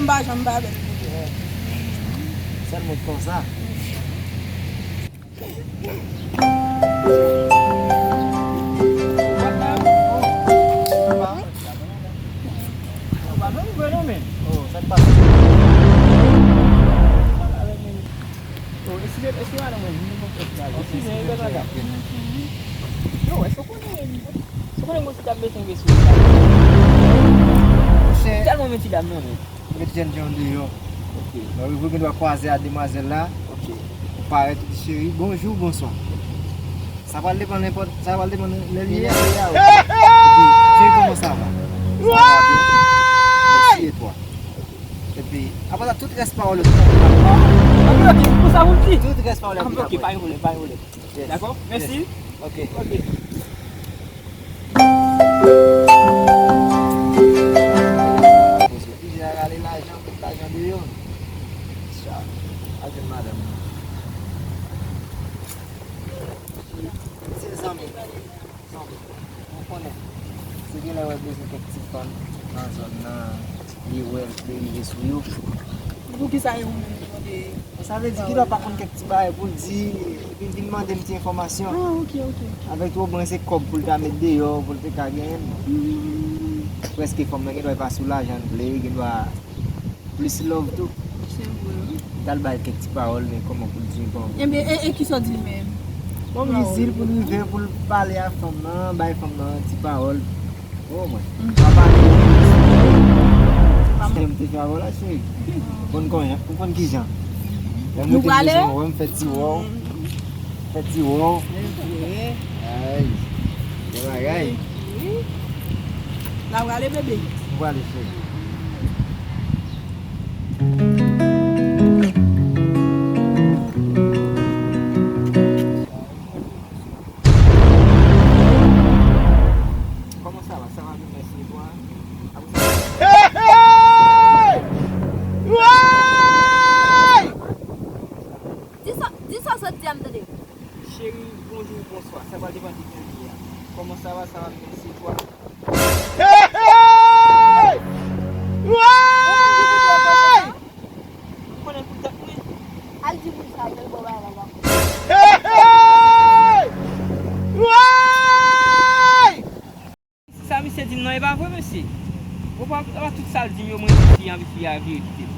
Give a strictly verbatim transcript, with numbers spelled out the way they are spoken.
M pa janm pa bèl pou li. Sèlman konsa. Ou pa menm vre non, men. Oh, sa k pase? Oh, eskize, eskize madanm mwen, vin nou fè ti bagay. Eskize, bèl madanm. Yo, èske w konnen, èske w konnen mwen se t ap mete yon vesye? Monchè. Tèlman men ti dam nan, men. Met jènjan deyò. Ok. Lè w rive, w gen dwa kwaze a demwazèl la. Ok. Ou parèt, ou di, cheri, bonjou, bonswa. Sa pral depann nenpòt, sa pral depann lè l ye a. Lè l ye a, wi. Epi, cheri, comment ça va? Ça va bien. Merci, et toi? Epi, apre sa, tout rès pawòl yo, tout sa pou l di. Ann bloke, pou sa pou l di. Tout rès pawòl yo, ann bloke, pa gen pwoblèm, pa gen pwoblèm. Yes. Dakò? Mèsi. Ok. Ok. Mesye, pije a rale lajan, tout lajan deyò. Sa, al jwenn madanm nan. Se zanmi. Zanmi. Ou konnen. Si genlè wè bezwen kèk ti fanm nan zòn nan, li wè l, li rive sou yo. Poukisa e ou menm li mande? Sa vle di, genlè w pa konn kèk ti bagay pou l di, epi l vin mande m ti enfòmasyon. Ah, ok, ok, ok. Avèk twò bren se kòb pou l ta met deyò, pou l te ka genyen l. Hmm. Prèske fanm nan gen dwa e pa sou lajan l vle, gen dwa plis love tou. Se vre, wi. M t al ba l kèk ti pawòl, men kòman pou l di, bon. Ebyen, e, e kisa w di l menm? Bon, m jis di l pou l rive, pou l pale a fanm nan, bay fanm nan ti pawòl. Oh, mwen. Mm. Pa pale, mwen, si m te fè avè w la, cheri. Ou konn konyen, ou konn kijan. Lè m rete dezon, wè m fè ti wòw. Fè ti wòw. Ay, bon bagay. Wi. N a prale, bebe. Ou prale, cheri. Comment ça va? Ça va bien, merci. Et toi? Hey, hey! Woy! Di sa, di sa w sot di a, m tande. Cheri, bonjou, bonswa. Sa va depann de kote w ye a. Comment ça va? Ça va bien, merci. Et toi? Hey, hey! Woy! Ou konnen pou tèt mwen. Al di moun sa, yo ba w bagay la, w a konn. Hey, hey! Woy! Sa misye di m nan, e pa vre, mesye. Ou pa, ou pa tout sa l di m yo, mwen di fi a, epi fi a vire kite m.